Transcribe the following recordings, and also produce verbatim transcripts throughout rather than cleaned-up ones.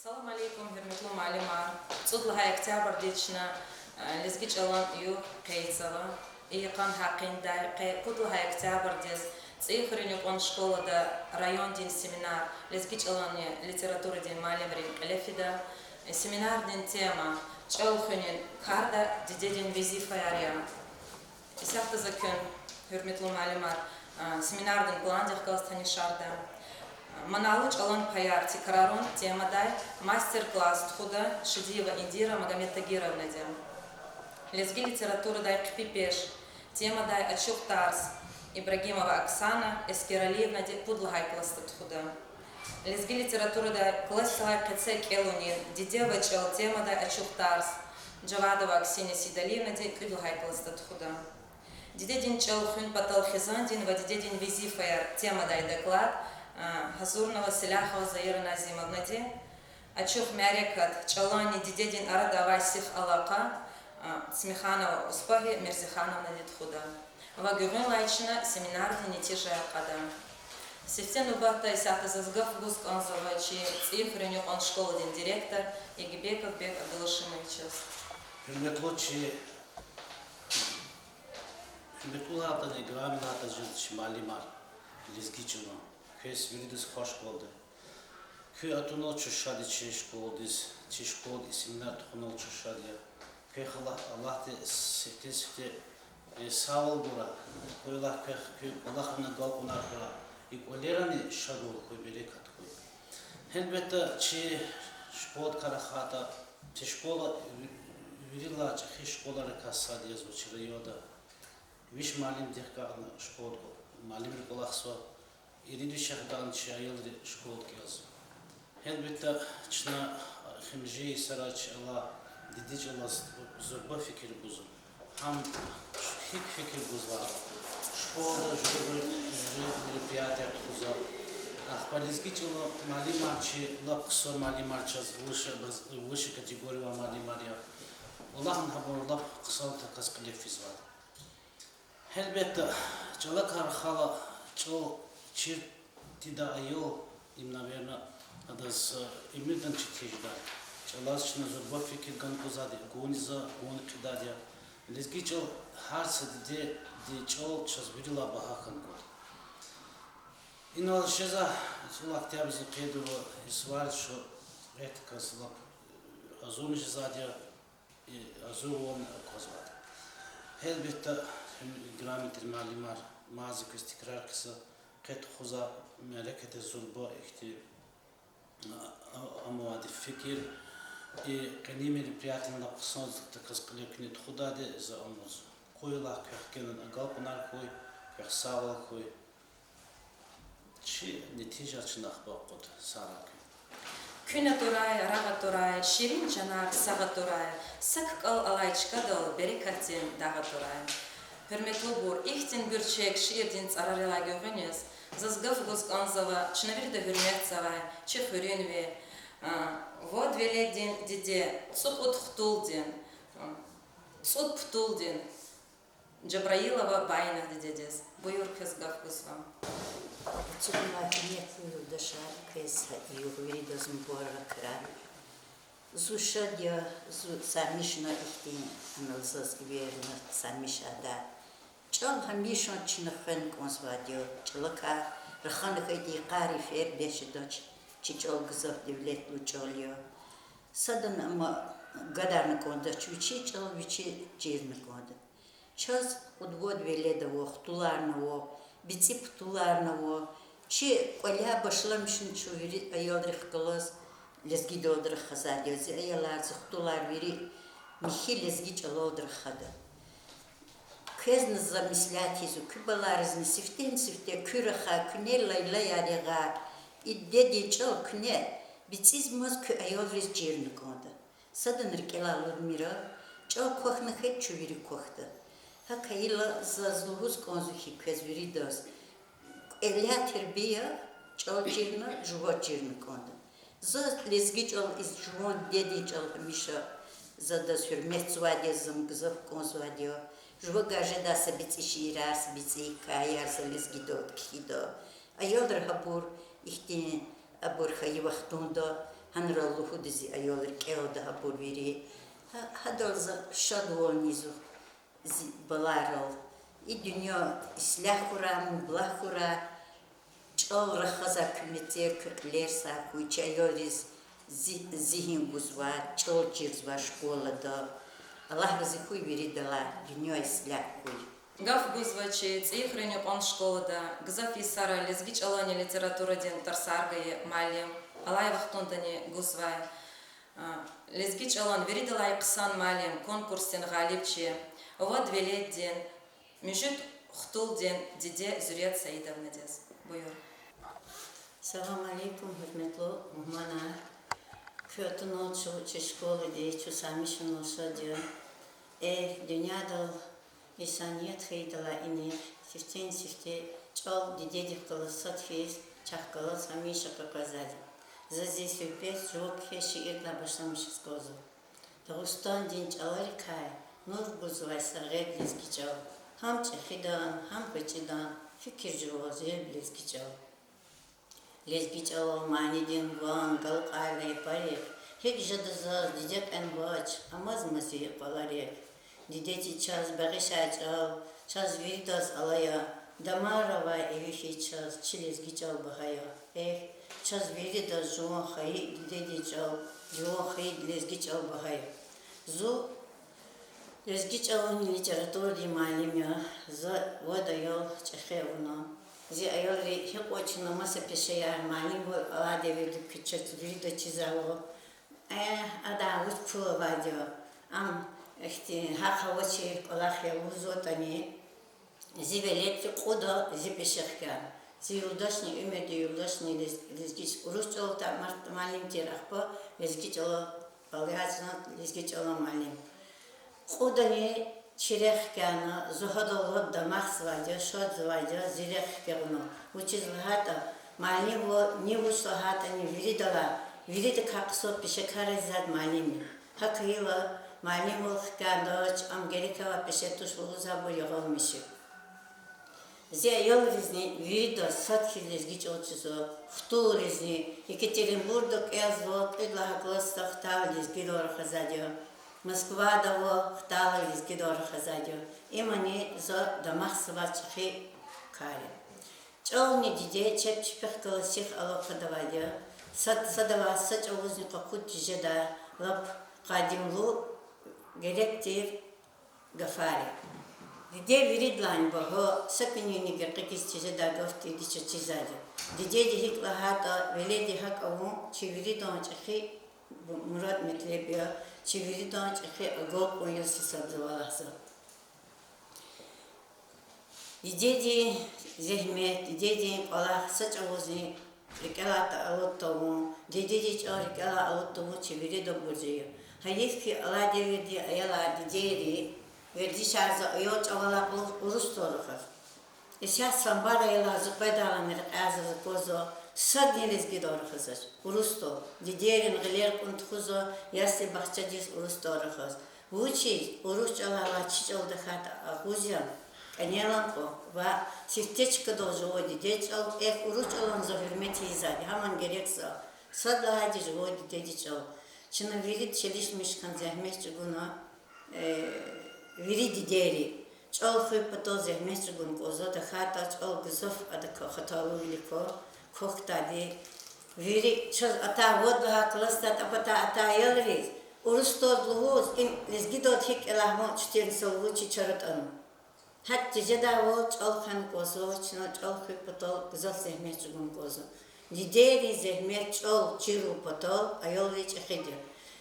Салам алейкум, гьуьрметлу муаллимар! ЦӀуд лагьай октябрдиз чна, э, лезги чӀалан югъ къейдзава. И йикъан гьакъиндай къе пуд лагьай октябрдиз ЦӀийи хуьруьн юкьван школада райондин семинар лезги чӀаланни литературадин муаллимрин кьиле фида. Семинардин тема: ЧӀал хуьнин карда дидедин везифаяр я. Исятда за куьн, гьуьрметлу муаллимар, семинардин пландихъ галаз танишарда. Маналу чӀалан паяр тикрарун темадай мастер-класс тухуда Шидиева Индира Магомедтагировнади. Лезги литературадай хъипи пеш темадай ачух тарс Ибрагимова Оксана Эскералиевнади пуд лагьай класда тухуда. Лезги литературадай классдилай къецел кӀелунин Диде ва чӀал темадай ачух тарс Жавадова Аксинья Сейдалиевнади кӀуьд лагьай классда тухуда. Дидедин чӀал хуьн патал хизандин ва дидедин везифаяр темадай доклад, а, гьазурнава Селяхова Заира Назимовнади. Ачух мярекат: ЧӀаланни дидедин арада авай сиф алакъа, а, Цмиханова Успагьи Мирзихановнади тухуда. Ва гуьгъуьнлай чна семинардин нетижаяр кьада. Сифте нубатда исятда заз гаф гуз кӀанзава чи ЦӀийи хуьруьн юкьван школадин директор Эгибеков Бек Абдулашимовичаз. Гьуьрметлу чи Гьуьрметлу лагьайтӀани, играми лагьайтӀа жез чи муаллимар, лезги чӀалан, квез виридаз хвашкалда. Куь атунал чун шад я чи школадиз, чи школада и семинар тухунал чун шад я. Квехъ Аллагь-, Аллагьди сифтени-сифте, э, сагъвал гурай. Къуй Аллагь квехъ куь кӀвалахрин агалкьунар хьурай. И кӀвалерани шадвал хьуй, берекат хьуй. Гьелбетда, чи школадикай рахайтӀа, чи школа ви-, виридалай чӀехи школайрикай сад язва чи районда. Виш муаллимдихъ агакьна школадиз муаллимри кӀвалахзава, ирид вишех агакьна чи аялри школадиз кӀелзава. Гьелбетда, чна эхиримжи йисарай чи алай дидед чӀалаз зурба фикир гузва. Гьам гьикӀ фикир гузва? Школада жуьреба-жуьре мероприятияр тухузва. Ахпа лезги чӀалан муаллимар чи лап хъсан муаллимар чаз высшая баз-, высшая категория авай муаллимар я. Валлагьни, гьабур лап хъсандаказ кьиле физвайди. Гьелбетда, чӀалакай рахайла чӀал чир тийидай аял, им, наверно, адаз, э, уьмуьрдани чир тийидай. ЧӀалаз чна зурба фикир гана кӀанзавайди, гуниза гун хъийидайди я. Лезги чӀал, гьар са дидедин чӀал чаз виридалай багьа хьана кӀанда. Инал жезва, цӀуд октябрдиз къейд авурла, и суварин шо гьатта кас лап, э, агъзурни жезвайди я, и агъзурвални аквазвайди я. Гьелбетда, играми тир муаллимар, мад за квез тикрар хъийизва, къе тухузвай мярекатдиз зурба ихьтин, а, а, амайди фикир, и къенин мероприятияни лап хъсандаказ кьиле куьне тухудайди за умудзава. Къуй Аллагь квехъ генани агалкьунар хьуй, квехъ сагъвал хьуй. Чи нетижа чна ахпа акъуд, сагърай куьн. Куьн атурай, рагъ атурай, ширин чанар сагъ атурай, са кӀал алай чкадал берекатдин дагъ атурай. Гьуьрметлубур, ихьтин гуьрчег шиирдин цӀарарилай гуьгъуьниз заз гаф гуз кӀанзава чна вирида гьуьрметзавай чи хуьруьнви, а, вад веледдин диде, цӀукьуд хтулдин, а, цӀуд птулдин Жабраилова Баина дидедиз. Буюр, квез гаф гузва. Цугулай, гьуьрметлу юлдашар, квез гьа югъ виридаз мубаракрай. Зун шад я, зун са мишна ихьтин анал заз эверна, са мишна ада. ЧӀал гьамиша чна хвена кӀанзавайди я, чӀалакай рахана хьайитӀа йикъар йифер бес жедач, чи чӀал гзаф девлетлу чӀал я. Садани ама гадарна кӀандач, вичи чӀал вичи чирна кӀанда. Чаз кьуд-вад велед ава, хтуларни ава, бицӀи птуларни ава. Чи кӀваляй башламишна чун вири аялрихъ галаз лезгидалди рахазвайди я. Зи аялар, зи хтулар вири михьи лезги чӀалалди рахада. Квезни за меслят ийизва, куь баларизни сифтени-сифте куь рахай, куьне лайлаяр ягъай, и дидедин чӀал куьне бицӀизмаз куь аялриз чирна кӀанда. Садани рикӀелай алудмир, чӀал квахьна хьайитӀа, чун вири квахьда. ГьакӀ хьайила заз лугьуз кӀанзава хьи квез виридаз: кӀваляй тербия, чӀал чирна, жуваз чирна кӀанда. За лезги чӀал, и жуван дидедин чӀал гьамиша за адаз гьуьрметзавайди я, заз ам гзаф кӀанзавайди я. Жувагар жедай са бицӀи шиирар, са бицӀи гьикаяр за лезгидалди кхьида. Аялри гьабур ихьтин, абур хьайи вахтунда Гьанра лугьуда зи аял рикӀелда гьабур вири. Гьа-, гьадал за шадвал ийизва зи балайрал. И дуьнья ислягь хьурай, мублагь хьурай, чӀал рахазвай куь мецер, куь кьилер сагъ хьуй, чи аялриз зи-, зигьин гузвай, чӀал чирзавай школада. Аллагь рази хьуй виридалай, дуьнья ислягь хьуй. Гаф гузва чи ЦӀийи хуьруьн юкьван школада гзаф йисара лезги чӀаланни литературадин тарсар гайи муаллим, алай вахтундани гузвай, а, лезги чӀалан виридалай хъсан муаллим, конкурсдин гъалибчи, Вад веледдин, муьжуьд хтулдин диде Зуьрет Саидовнадиз. Буюр. Салам алейкум, гьуьрметлу мугьманар. Куь атунал чун чи школадиз, чун саймишунал шад я. Эхь, дуьньядал инсаният хьайидалай инихъ, сифтени-сифте чӀал дидедихъ галаз сад хьиз, чахъ галаз гьамиша къекъвезвайди. За зи суьгьбет жуван кхьей шиирдилай башламишиз кӀанзава. Дагъустандин чӀаларикай нур гузвай са гъед лезги чӀал. Гьам чӀехидан, гьам гъвечӀидан фикир жуваз гъед лезги чӀал. Лезги чӀалал манидин ван галкӀайла япарихъ, гьикӀ жеда заз диде кьенвач, амазма зи къваларихъ. Дидеди чаз багъишай чӀал чаз виридаз алай я, дамарра авай иви хьиз чаз чи лезги чӀал багьа я. Эхь, чаз виридаз жуван хайи дидедин чӀал, жуван хайи лезги чӀал багьа я. Зун лезги чӀаланни литературадин муаллим я, за вад аял чӀехи авуна. Зи аялри гьикьван чна маса пешеяр, муаллимвал алай девирда куь чаз вирида чизвайвал, э, адан вуч пул авайди я, ам ихьтин гьахъ авачир кӀвалах я лугьузватӀани, зи веледди кьуд аял зи пеше хкяна. Зи юлдашни, уьмуьрдин юлдашни лез-, лезги, урус чӀалал та-, мар-, муаллим тир, ахпа лезги чӀалал алай я чна, лезги чӀалан муаллим. Кьудани чи рехъ хкяна, зун гьадал лап дамахзавайди я, шадзавайди я, зи рехъ хкягъунва. Вучиз лагьайтӀа муаллимвал ни вуч лагьайтӀани виридалай, виридакай хъсан пешекар ийизвайди муаллим я. ГьакӀ хьайила муаллимвал хкяндач, ам герек авай пеше туш лугьузвайбур ягъалмиш я. Зи аялризни виридаз сад хьиз лезги чӀал чизва, хтулризни, Екатеринбургда кӀелзава, кьуд лагьай классда хтайла лезгидал рахазвайди я, Москвада ава, хтайла лезгидал рахазвайди я. Имани за дамахзавай чӀехи кар я. ЧӀални диде чеб чпихъ галаз сих алакъада авайди я. Сад-, садавай са чӀавузни къакъуд тежедай лап къадимлу герек тир гафар я. Диде виридалайни багьа, са куьнивни гекъигиз тежедай гаф тирди чаз чизвайди я. Дидеди гьикӀ лагьайтӀа, веледди гьакӀ авун чи виридан чӀехи мурад-метлеб я, чи виридан чӀехи агалкьун яз гьисабзава лагьзава. Дидедин зегьмет, дидедин кӀвалах са чӀавузни рикӀелай алуд тавун, дидедин чӀал рикӀелай алуд тавун чи виридан буржи я. Гьайиф хьи, алай девирдин аялар, дидейри вердишарзава аял чӀавалай кьулухъ урусдал рахаз. Исятда самбар аялар зи къведайлани рекьяй заз аквазва, садни лезгидал рахазвач, урусдал. Дидейрин гъилер кьун тухузва ясли-бахчадиз урусдал рахаз. Вучиз? Урус чӀалалай чи чӀал тахьайтӀа агъуз я, кӀанелан кьван ва сифте чкадал жува дидед чӀал, эхь, урус чӀалан за гьуьрмет ийизвайди, гьаман герек за. Сад лагьайди жува дидеди чӀал. Чна вири челишмиш хьана зегьмет чӀугуна, э, вири дидейри. ЧӀал хуьн патал зегьмет чӀугун кӀанзава, тахьайтӀа чӀал гзаф адак хаталувилик ква, квахьдайди. Вири чаз атай вад лагьай классдай тӀа патай атай аялриз урусдалди лугьуз, им лезгидалди гьикӀ кӀелайди я, чуьтин са лугьуз чи чара атӀана. ГьакӀ тежедайвал чӀал хвена кӀанзава, чна чӀал хуьн патал гзаф зегьмет чӀугун кӀанзава. Дидейрин зегьмет чӀал чирун патал аялри чӀехиди я.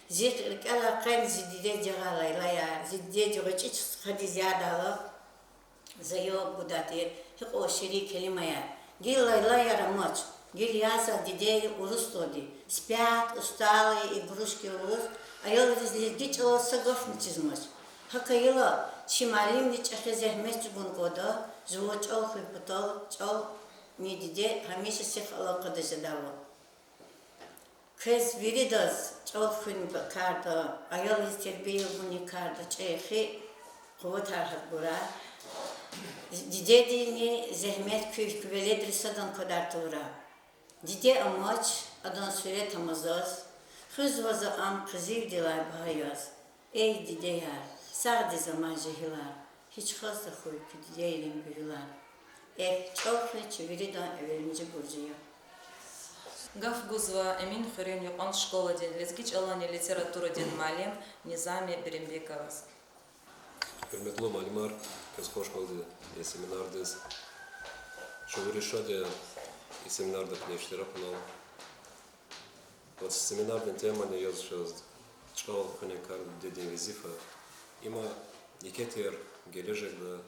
Зи рикӀелай къени зи дидедин ягъай лайлаяр, зи дидедин гъвечӀи стхадиз ядайла, за яб гудай тир, гьикьван ширин келимаяр. Гила лайлаяр амач, гила язва дидейри урусдалди: спят, устали, игрушки лугьуз, аялриз лезги чӀалал са гафни чизмач. ГьакӀ хьайила, чи муаллимриз чӀехи зегьмет чӀугун кӀанда, жува чӀал хуьн патал, чӀални диде гьамиша сих алакъада жедайвал. Квез виридаз чӀал хуьн карда, аялриз тербия гун карда чӀехи къуватар гьатнавай. Дидедини зегьмет куь, куь веледри садан квадар тавурай. Диде амач, адан сурет ама заз. Хуьзва за ам къизилдилай багьа яз. Эй дидеяр, сагъдиз амай жегьилар, гьич хазда хьуй куь дидейрин гуьгьуьлар. Эхь, чӀал хьуй чи виридан эвелинжи буржи я. Гаф гузва Эминхуьруьн юкьван школадин лезги чӀаланни литературадин муаллим Низами Берембековаз. Гьуьрметлу муаллимар, квез хуш къалурди и семинардиз. Чун вири шад я и семинарда куьне иштиракунал. Вот семинардин темани яз чаз чӀал хуьнин кар, дидедин везифа. Има еке тир гележегда,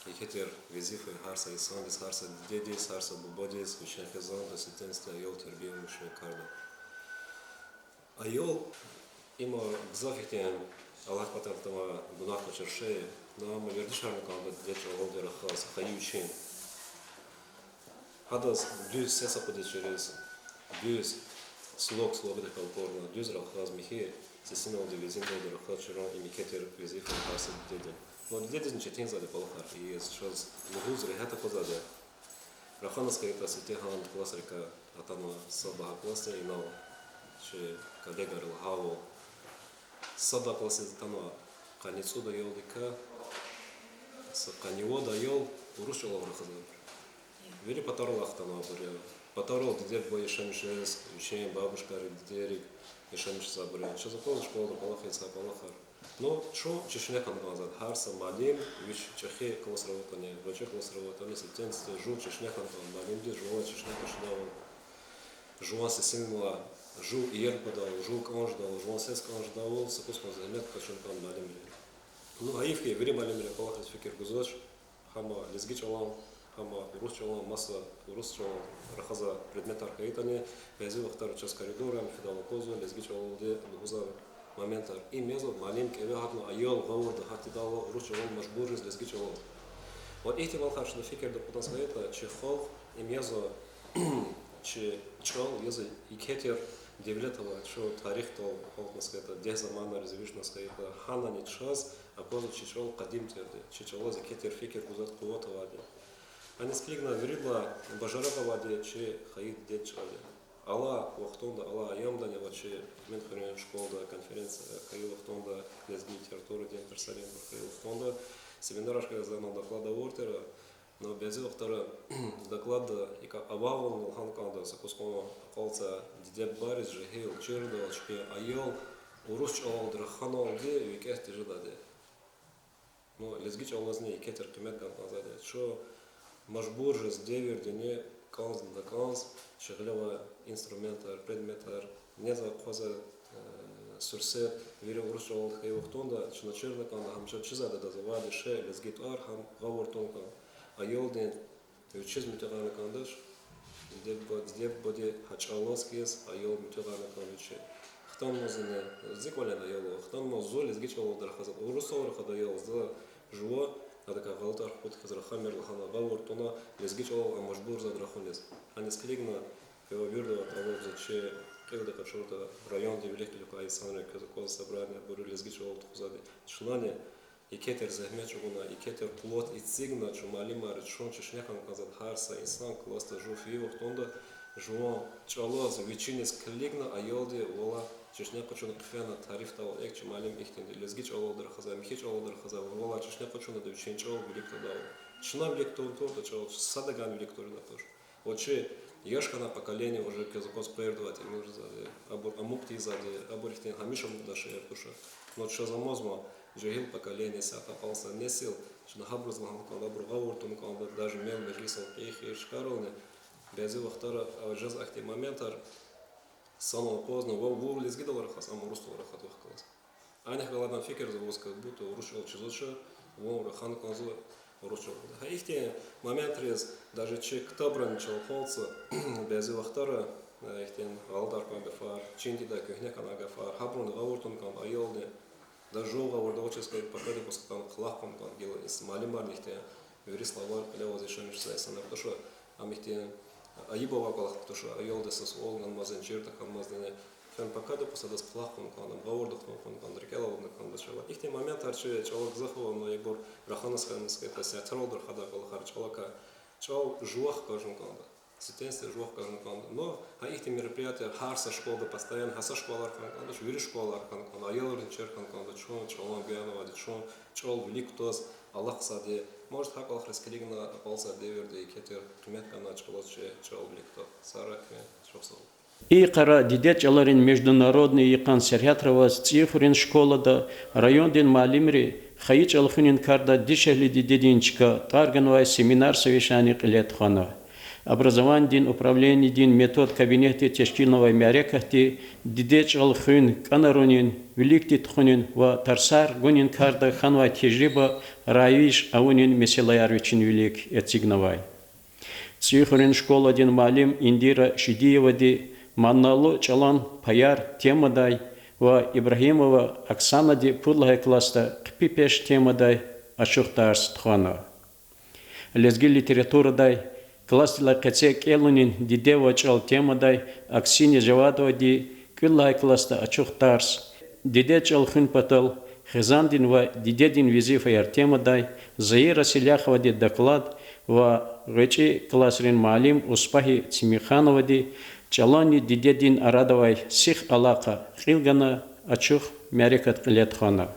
еке тир везифа гьар са инсандиз, гьар са дидедиз, гьар са бубадиз, вичин хизанда, сифтени-сифте аял тербия авун вичин карда. Аял, има гзаф ихьтин Аллагьдин патав атанвай гунагь къачур шей я, но ам вердишарна кӀанда дидед чӀалалди рахаз, хайи вичин. Гьадаз дуьз сес акъудиз чириз, дуьз слог, слогдихъ галкӀурна, дуьз рахаз, михьи сесиналди, везиналди рахаз чирун им еке тир везифа я гьар са дидедин. Но дидедизни четин затӀ я, кӀвалахар ийиз, чаз лугьуз регьят аквазвайди я. Раханаз хьайитӀа, сифтегьан классрикай атанва, са багьа классдин инал чи коллегарал, гьавал. Сад классдиз атанва къанни цӀуд аялдикай са къанни вад аял урус чӀалал рахазвайбур. Вири патарилай хтанвайбур я. Патарал диде-буба яшамиш жез, вичин бабушкайрик, дидейрик яшамиш жезвайбур я. Чаз аквазва школада кӀвалахиз гьа кӀвалахар. Ну, чун чешне хьана кӀанзавайди, гьар са муаллим вич чӀехи классра аватӀани, гъвечӀи классра аватӀани, сифтени-сифте жув чешне хьана кӀанда муаллимдиз, жувалай чешне къачудайвал, жуван сесинилай, жув иер падал, жув кӀан жедайвал, жуван сес кӀан жедайвал, са кӀус кьван зегьмет къачун кӀанда муаллимрин. Ну, гьайиф хьи, вири муаллимри кӀвалахриз фикир гузвач, гьам лезги чӀалан, гьам урус чӀалан, маса урус чӀалан рахазвай предметар хьайитӀани, бязи вахтара чаз коридорра фидайла аквазва лезги чӀалалди лугьузвай моментар. Им язва муаллим кӀеве гьатна, аял гъавурда гьат тийидайла урус чӀалал мажбур жез лезги чӀалал. Ва ихьтин кӀвалахар чна фикирда кьуна хьайитӀа, чи халкь, им язва чи чӀал, язва еке тир девлет авай, чун тарихдал гьалтназ хьайитӀа, дегь заманриз вишназ хьайитӀа, гьанани чаз аквазва чи чӀал къадим тирди, чи чӀалаз еке тир фикир гузвай къуват авайди. Аниз килигна, виридалай бажарагъ авайди чи хайи дидед чӀал я. Алай вахтунда, алай аямдани ва чи Эминхуьруьн школада конференция хьайи вахтунда, лезги литературадин тарсарин хьайи вахтунда, семинарар кьиле заз доклад авуртӀа, но бязи вахтара докладда икӀ авайвални лагьана кӀанда, са кӀус кьван акьалтзавай диде-бубайриз жегьил, чирдал чпин аял урус чӀалалди раханалди викӀегь тежедайди. Ну, лезги чӀалазни еке тир къимет гана кӀанзавайди я. Чун мажбур жез девирдини кӀанзни-такӀанз чи гъилевай инструментар, предметар, незвай-хъвазвай, э, суьрсет, вири урус чӀалалди хьайи вахтунда, чна чирна кӀанда, гьам чаз чизвайди, адаз авайди шей, лезги тӀвар, гьам гъавурда тун кӀан. Аялдин вичиз муьтӀуьгъарна кӀандач, диде-буба, диде-бубади гьа чӀалаз хьиз аял муьтӀуьгъарна кӀан вичи. Хтанмазни, зи кӀвале аял ава, хтанмаз зун лезги чӀалалди рахаз, урусдал рахада аял, за жува, адакай гъалатӀар хкудиз хьиз рахамир лагьана, гъавурда туна, лезги чӀалал ам мажбурзавайди рахуниз. Аниз килигна, квевай виридавай тӀалабзава чи кьилди къачуртӀа, райондин вилик-кьилик квай инсанри, квез акваз собрание, абуру лезги чӀалал тухузвайди. Чнани еке тир зегьмет чӀугуна, еке тир къуват эцигна, чун муаллимар, чун чешне хьана кӀанзавайди, гьар са инсан классда жув фейи вахтунда жуван чӀалаз, вичиниз килигна, аялди валай чешне къачуна хъфена, тарифдайвал, экв чи муаллим ихьтинди, лезги чӀалалди рахазвай, михьи чӀалалди рахазвай, валай чешне къачуна, ада вичин чӀал вилик твадайвал. Чна вилик тавун туртӀа чӀал, садавайни вилик тавурна туш. Ва чи яш хьанвай поколение уже квез акваз къвердавай тӀимил жезвайди, абур амукь тийизвайди, абур ихьтин гьамиша амукьдай шейэр туш. Но чаз амазма жегьил поколение, исятда акьалтзавай несил, чна гьабуруз лагьана кӀанда, абур гъавурда тун кӀанда, даже мел-межлисал кьейи-хийир чкайрални, бязи вахтара жезва ахьтин моментар, санал акъвазна, вав, вун лезгидал рахаз, ам урусдал рахаз вахъ галаз. Айнихъ галаз адан фикирзава ваз, как будто урус чӀал чизвач, вун рахана кӀанзава урус чӀалалди. Гьа ихьтин моментриз даже чи ктабрани чал гьалтзава, бязи вахтара, э, ихьтин гъалатӀар квай гафар, чин тийидай куьгьне хьанвай гафар, гьабурни гъавурда тун кӀанда аялди, даже жув гъавурда авачиз хьайитӀа, пакад яз кьатӀана кӀвалах кьун кӀанда гила, инс-, муаллимарни ихьтин вири словарь кьиле аваз яшамиш жезвай инсанар туш. Ам ихьтин айиб авай кӀвалах туш, аялдиз са суал ганмазни, чир тахьанмазни, фена пакад яз кьатӀана адаз кӀвалах кьун кӀанда, гъавурда хтун кьун кӀанда, рикӀелай алудна кӀанда чӀал. Ихьтин моментар чи чӀалак гзаф ава, но ибур раханаз хьаназ хьайитӀа, сятаралди рахадай кӀвалахар чӀалакай, чӀал жувахъ хкажун кӀанда. Сифтени-сифте жувахъ галаз хьана кӀанда. Ну, гьа ихьтин мероприятие гьар са школада постоянно, гьа са школада хьана кӀанда, вири школада хьана кӀанда, аялрин чир хьана кӀанда, чун чӀалан гуьгъуьнавайди, чун чӀал вилик кутаз алахъзавайди. Может, гьа кӀвалахриз килигна акьалтзавай девирда еке тир къимет гана чӀалаз чи чӀал вилик кутаз. Сара куьн чухсагъул. И йикъара дидед чӀаларин международный йикъан сергьятра аваз ЦӀийи хуьруьн школада райондин муаллимри хайи чӀал хуьнин карда дишегьли дидедин чка тӀвар ганвай семинар-совещание кьиле тухвана. Образованидин управленидин метод кабинетди тешкилнавай мярекатди дидед чӀал хуьн, кӀанарунин, виликди тухунин ва тарсар гунин карда хьанвай тежриба раиж авунин месэлаяр вичин вилик эцигнавай. ЦӀийи хуьруьн школадин муаллим Индира Шидиевади маналу чӀалан паяр темадай ва Ибрагьимова Оксанади пуд лагьай классда хъипи пеш темадай ачух тарс тухвана. Лезги литературадай классдилай къецел кӀелунин диде ва чӀал темадай Аксинья Жавадовади кӀуьд лагьай классда ачух тарс, дидед чӀал хуьн патал хизандин ва дидедин везифаяр темадай Заира Селяховади доклад ва гъвечӀи классрин муаллим Успагьи Цимихановади чӀаланни дидедин арада авай сих алакъа кьил гана ачух мярекат кьиле тухвана.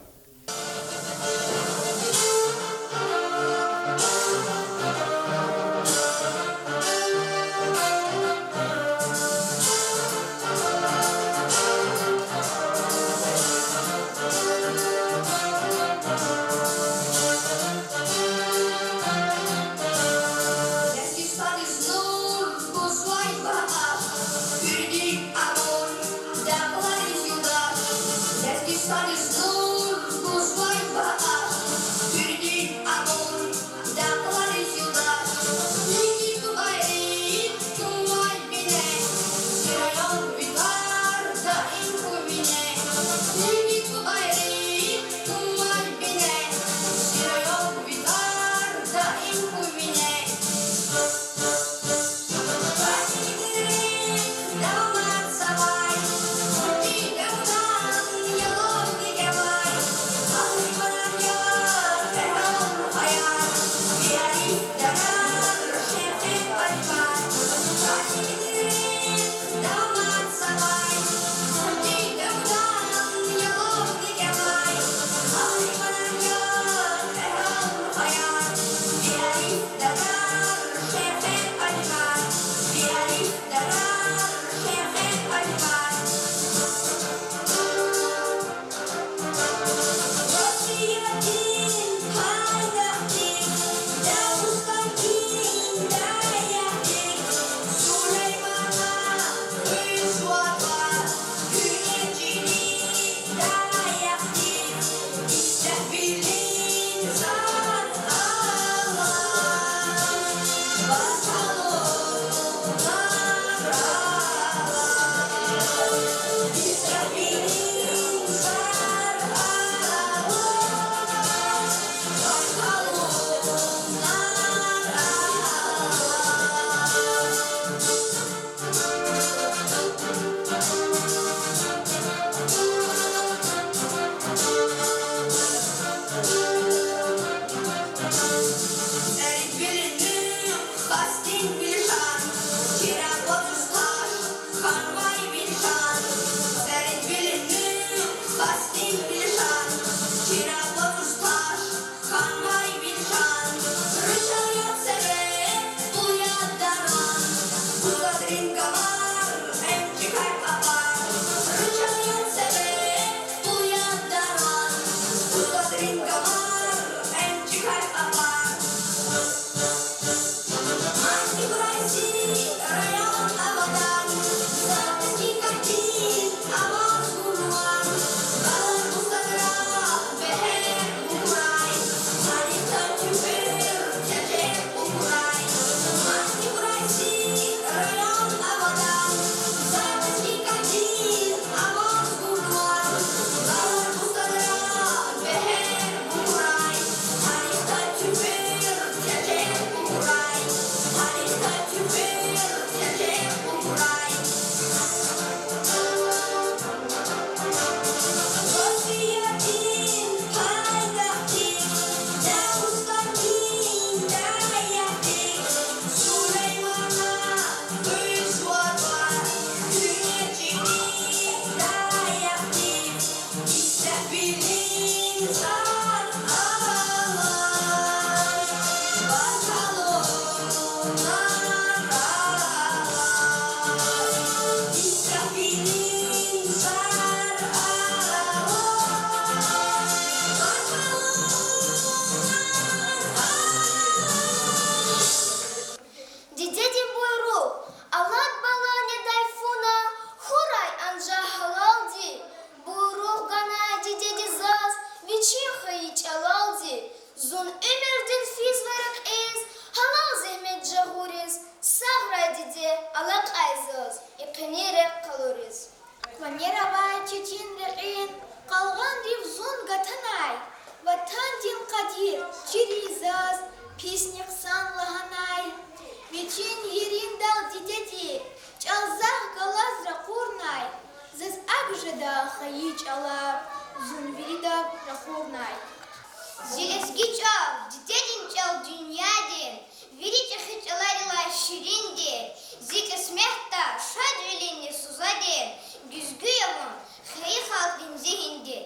Алакьай заз и къенин рехъ къалуриз. Ванер авай четин рекьин къалгъанрив зун гатанай, ватандин къадир чирин заз писни хъсан лагьанай. Вичин ериндал дидеди чӀал захъ галаз ракъурнай, заз акӀ жеда хайи чӀалав, зун виридав рахурнай. Зи лезги чӀал, дидедин чӀал, дуьньядин вири чӀехи чӀаларилай ширинди, зи кьисметда шадвилинни сузади, гуьзгуь я вун хайи халкьдин зигьинди.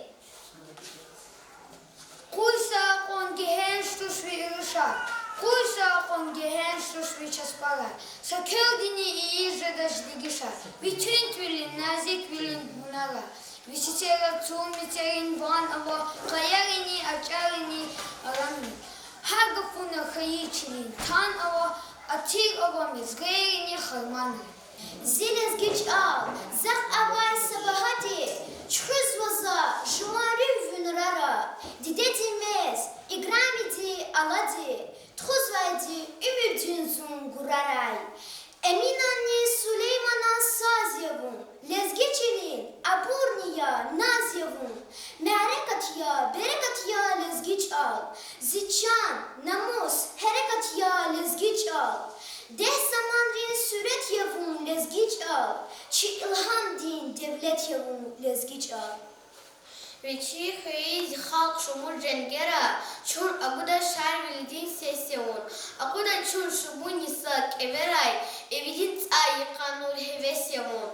Къуй са акьван гегьенш туш ви иришар, къуй са акьван гегьенш туш ви часпарар, са квелдини ийиз жедач дегишар, ви тӀуьнвилин, назиквилин гьунарар. Ви сесерал цул мецерин ван ава, къаярини, акӀарини, арамни. Гьар гафуна хьайи чилин тан ава, атир ава мезгейрини харманри. Зи лезги чӀал, захъ авай са багьади, чуьхуьзва за жуван руьгь винрара, дидедин мез, играмиди, алади, тухузвайди уьмуьрдин зун гурарай. Эминанни Сулейманан саз я вун, лезги чилин абурни я, наз я вун. Мярекат я, берекат я лезги чӀал, зи чан, намус, гьерекат я лезги чӀал. Дегь заманрин суьрет я вун, лезги чӀал, чи илгьамдин девлет я вун, лезги чӀал. Вичи хьайи зи халкь шумуд женгера чун агуда Шарвилидин сес я вун, акъуда чун шумуд йиса кӀеверай, ивидин цӀай йикъан нур, гьевес я вун.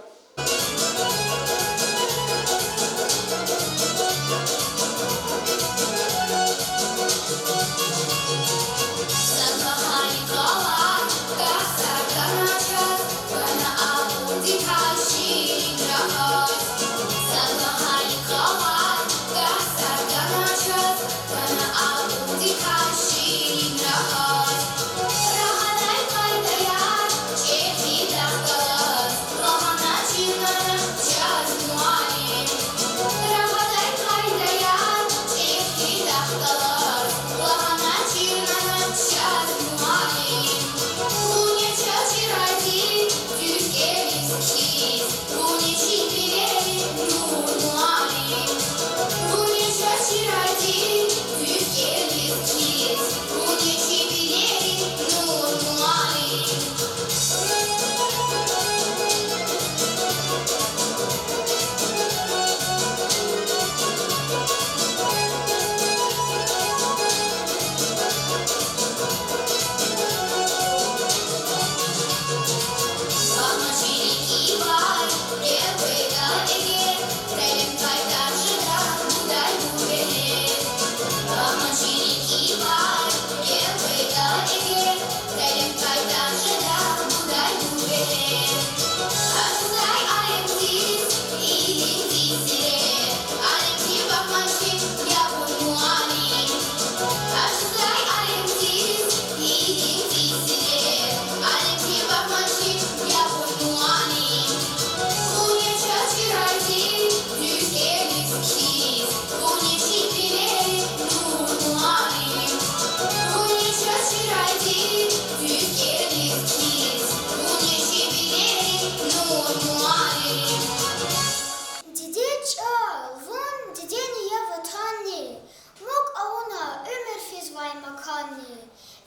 Диде чӀал, вун дидени я ватанни, мукь авуна уьмуьр физвай маканни.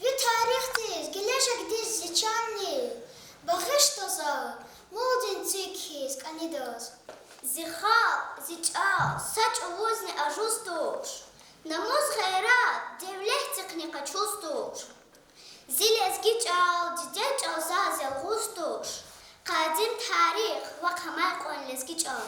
Ви тарихдиз, гележегдиз зи чанни багъишда за, мулдин цик хьиз кӀанидаз. Зи халкь, зи чӀал са чӀавузни ажуз туш, намус, гъейрат, девлетдихъни къачуз туш. Зи лезги чӀал, диде чӀал заз ялгъуз туш, къадим тарих, вахъ амай кьван лезги чӀал.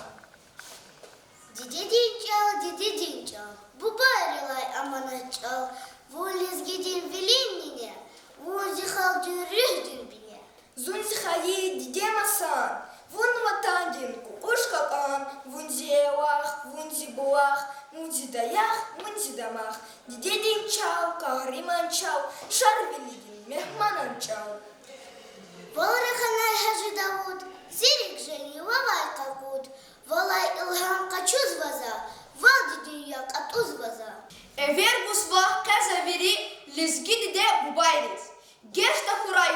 Дидедин чӀал, дидедин чӀал, бубайрилай аманат чӀал. Вун лезгидин вилин нине, вун зи халкьдин руьгьдин бине. Зун зи хайи диде масан, вун ватандин кьукьуш кьакьан, вун зи эвагъ, вун зи булах, вун зи даях, вун зи дамах. Дидедин чӀал, къагьриман чӀал, Шарвилидин мегьманан чӀал. Вал раханай Гьажи Давуд, зи рикӀ жени вавай къакъуд, валай илгьам къачузва за, валди дуьнья кьатӀузва за. Эвер гуз вахъ къе за вири лезги диде-бубайриз. Геж тахьурай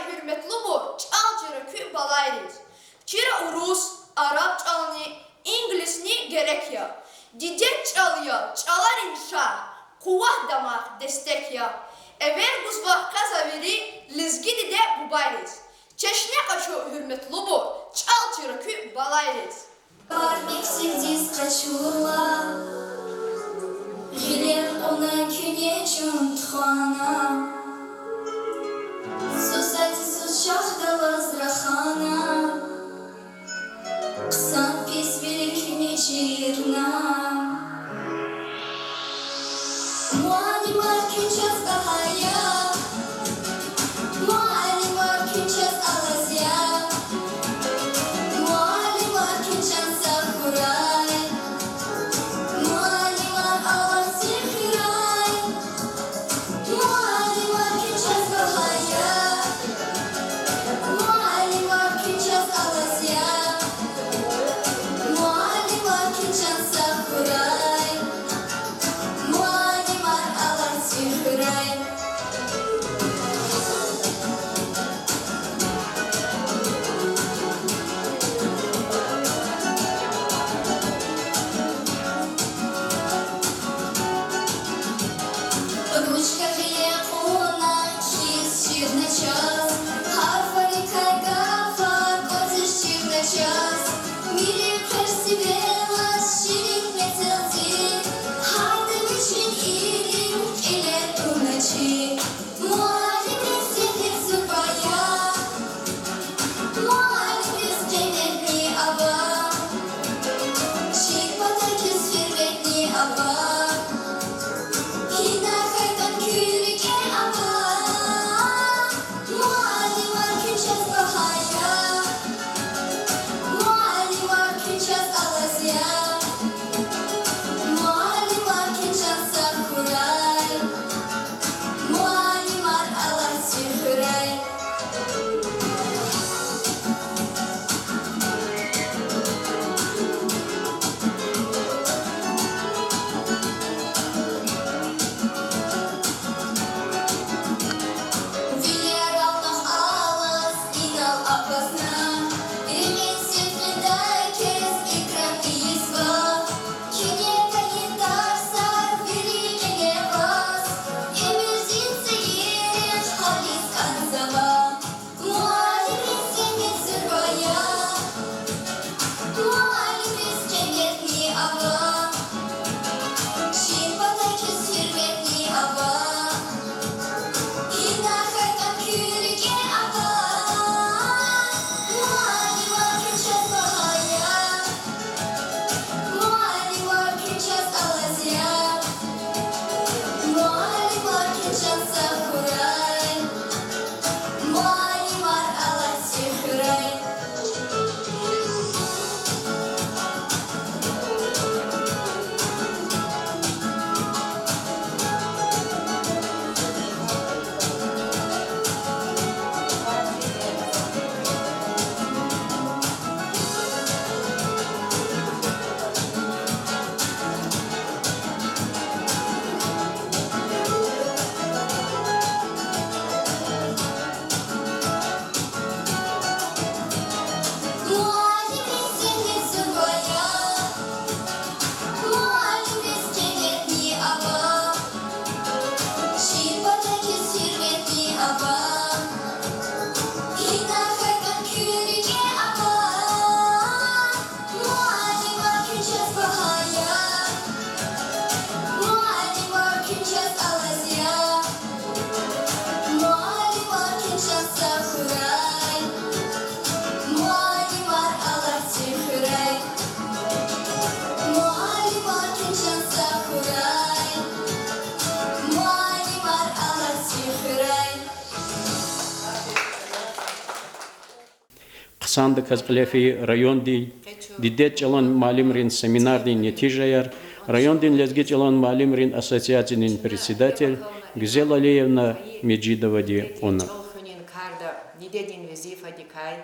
Сандаказ кьиле фейи райондин дидед чӀалан муаллимрин семинардин нетижаяр райондин лезги чӀалан муаллимрин ассоциациядин председатель Гуьзел Алиевна Межидовади кьуна. ЧӀал хуьнин карда дидедин везифадикай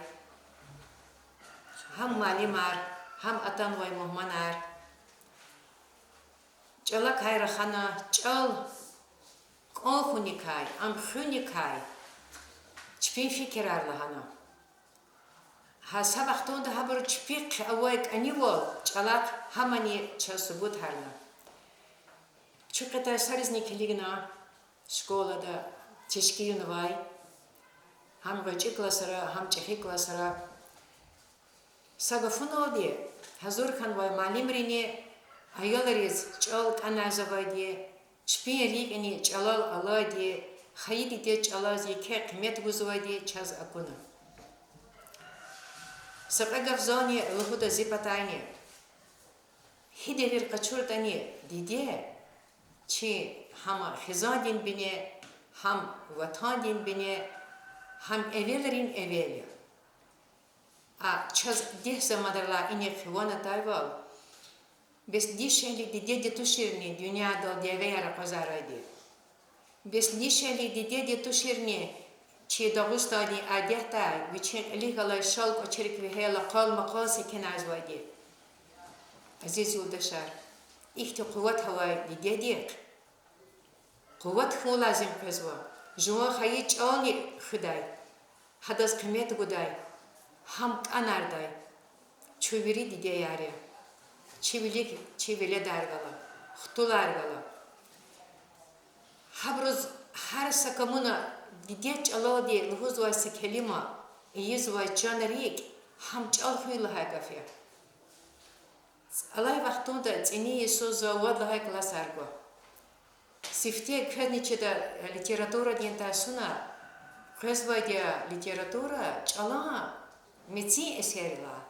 гьам муаллимар, гьам атанвай мугьманар чӀалакай рахана, чӀал кӀан хьуникай, ам хуьникай чпин фикирар лагьана. Гьа са вахтунда гьабуру чпихъ авай кӀанивал чӀалахъ гьамани чаз субутарна. Чу кьетӀай саризни килигна школада тешкилнавай гьам гъвечӀи классра, гьам чӀехи классра. Са гафуналди, гьазур хьанвай муаллимрини аялриз чӀал кӀанзавайди, чпин рикӀни чӀалал алайди, хайи дидед чӀалаз еке къимет гузвайди чаз акуна. Са кьве гаф зани лугьуда зи патайни. Гьи девир къачуртӀани, диде чи гьам хизандин бине, гьам ватандин бине, гьам эвелрин эвел я. А чаз дегь заманрилай инихъ ван атайвал, бес дишегьли дидеди туширни дуьньядал дявеяр акъвазарайди. Бес дишегьли дидеди туширни чи Дагъустандин адетдай вичин кьилихъ галай шал кӀвачерик вегьейла къал-макъал секинарзавайди. Азиз юлдашар, ихьтин къуват авай дидедихъ къуват хьун лазим къвезва, жуван хайи чӀални хуьдай, гьадаз къимет гудай, гьам кӀанардай. Чун вири дидеяр я. Чи вилик чи веледар гала, хтулар гала. Гьабуруз гьар са камуна дидед чӀалалди лугьузвай са келима, ийизвай чан-рикӀ гьам чӀал хуьн лагьай гаф я. Алай вахтунда цӀини йисуз за вад лагьай классар гва. Сифте квезни чида, литературадин тарсуна къвезвайди я литература чӀалан мецин эсеррилай.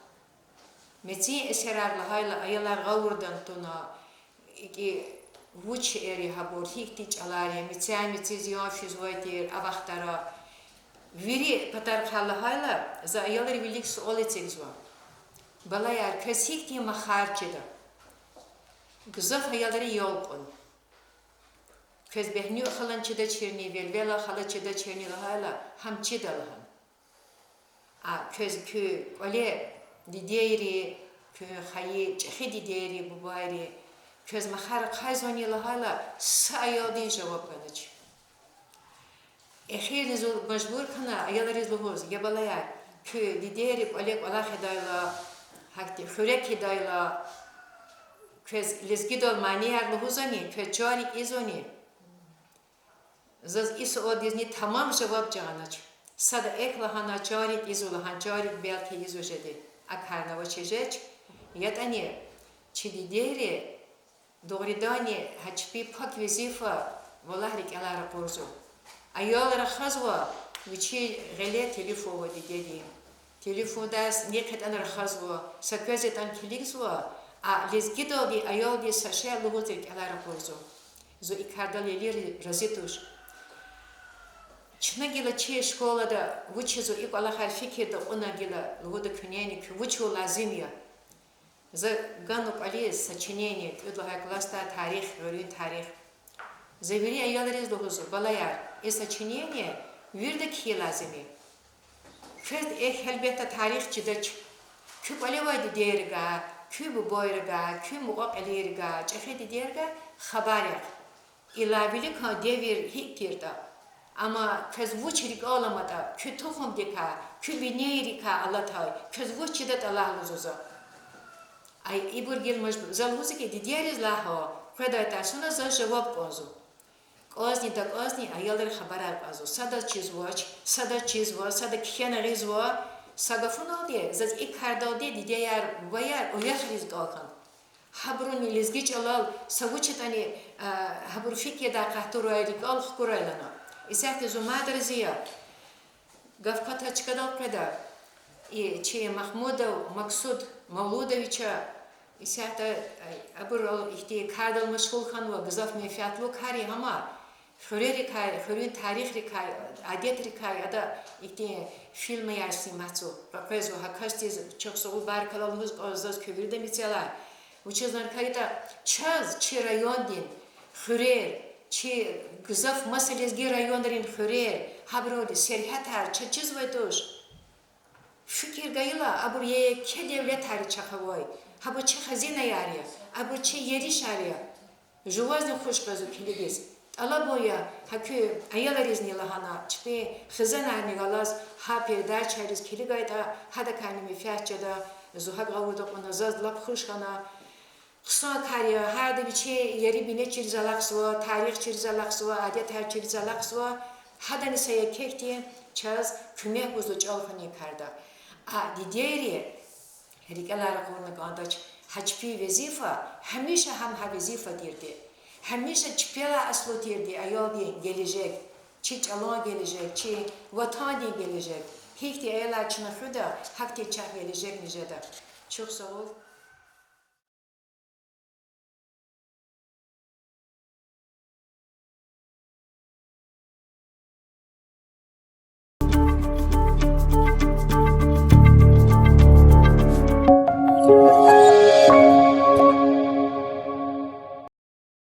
Мецин эсерар лагьайла, аялар гъавурда туна, икӀ вуч шейэр я гьабур, гьихьтин чӀалар я, мецяй мециз зиян физвай тир а вахтара. Вири патарихъай лагьайла, за аялрин вилик суал эцигзава: балаяр, квез гьихьтин махар чида? Гзаф аялри ял кьуна. Квез Бегьнуь халани чидачирни, Велвела хала чидачирни лагьайла, гьам чида лагьана. А квез куь кӀвале дидейри, куь хайи чӀехи дидейри, бубайри квез махар ахъайзавани лагьайла, са аялдин жаваб ганач. Эхирни зун мажбур хьана аялриз лугьуз: я балаяр, куь дидейри кӀвале кӀвалахар ийидайла, гьахьтин хуьрек ийидайла, квез лезгидал манияр лугьузвани, квез чан-рикӀ ийизвани? Заз и суалдизни тамам жаваб жагъанач. Сада эхь лагьана чан-рикӀ ийизва лагьана, чан-рикӀ белки ийизва жеди, а карни авачиз жеч. ЯтӀани чи дидейри дугъриданни гьа чпин пак везифа валлагь рикӀелай ракъурзава. Аял рахазва, вичин гъиле телефон ава дидедин. Телефондай са ни ятӀани рахазва, са квез ятӀани килигзава, а лезгидалди аялдиз са шей лугьуз рикӀелай ракъурзава. Зун и кардал вири рази туш. Чна гила чи школада вучиз и кӀвалахар фикирда кьуна гила лугьуда куьнени, куьн вуч лазим я. За гана кӀвализ сочинение, кӀуьд лагьай классдай тарих, гъуьруьн тарих. За вири аялриз лугьузва: балаяр, и сочинение вирида кхьин лазим я. Квез, эхь, гьелбетда, тарих чидач. Куь кӀвале авай дидейрига, куь бубайрига, куь мукьва-кьилийрига, чӀехи дидейрига хабар яхъ. Илай виликан девир гьикӀ тиртӀа. Амма квез вуч рикӀел аламатӀа, куь тухумдикай, куь бинейрикай алатай, квез вуч чидатӀа лагь лугьузва. Ай, ибур гила мажбур. За лугьузва хьи, дидейриз лагь, къведай тарсуна заз жаваб кӀанзава. КӀанзни-такӀанзни аялри хабарар кьазва. Садаз чизвач, садаз чизва, сада кхьена гъизва, са гафуналди, заз и кардалди дидеяр, бубаяр уяхриз кӀан хьана. Гьабуруни лезги чӀалал са вуч ятӀани, а, гьабурун фикирдай къахтурай, рикӀел хкурай лагьана. Исятда зун мад рази я. Гаф кватай чкадал къведа. И чи Махмудов Максуд Мавлудовича исятда, а, абурал ихьтин кардал машгъул хьанва, гзаф менфятлу кар я гьам. Хуьрерикай, хуьруьн тарихдикай, адетрикай ада ихьтин фильмаяр сниматьзава, къекъвезва гьа касдиз, чухсагъул, баркалла лугьуз кӀанзава заз куь виридан мецелай. Вучиз лагьайтӀа чаз чи райондин хуьрер, чи гзаф маса лезги районрин хуьрер, гьабурун сергьятар чаз чизвай туш. Фикир гайила, абур еке девлетар я чахъ авай, гьабур чи хазинаяр я, абур чи еришар я. Жувазни хуш къвезва килигиз. ТӀалабун я гьа куь аялризни лагьана, чпин хизанарни галаз гьа передачайриз килигайтӀа, гьадакайни менфят жеда, зун гьакӀ гъавурда кьуна, заз лап хуш хьана. Хъсан кар я, гьарда вичин ери-бине чириз алахъзава, тарих чириз алахъзава, адетар чириз алахъзава, гьадани са еке хьтин чаз куьмек гузва чӀал хьунин карда. А дидейри рикӀелай ракъурна кӀандач, гьа чпин везифа, гьамиша гьам гьа везифа тирди. Гьамиша чпелай аслу тирди аялдин гележег, чи чӀалан гележег, чи ватандин гележег. Гьихьтин аялар чна хуьда, гьахьтин чахъ гележегни жеда. Чухсагъул.